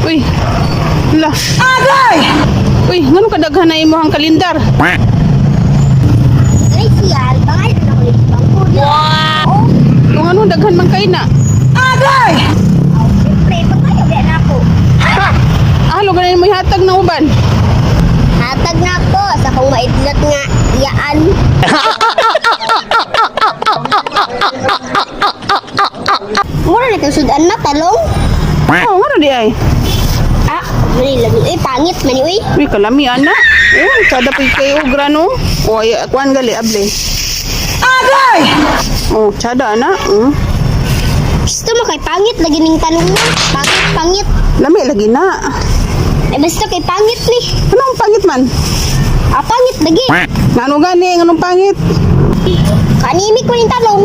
Uy. Hala. Agay! Uy, ngano kadaghan na imong kalendar? Ay, siya, pangalan na ko rin bangko. Wow! Kung ano daghan man kay na. Agay! Oh, siyempre, pagkayo biya na ako. Ahalo ganin mo ihatag na uban. Hatag na ako sa kung maidlot nga iyaan. Mura na kang sudan na talong. Oh, ngano di ay? Ah, mani lagi. Uy, pangit mani uy. Uy, kalami ana. Oh, sada pa kay og grano. Oh, ay kuan gali able. Agay! Oh, tsada ana. Gusto mo kay pangit lagi ning talong mo. Pangit, pangit. Lami lagi na. Eh, basta kay pangit ni. Anong pangit man? Ah, pangit lagi. Ngano gani, nganong pangit? Kanimik ko ning talong.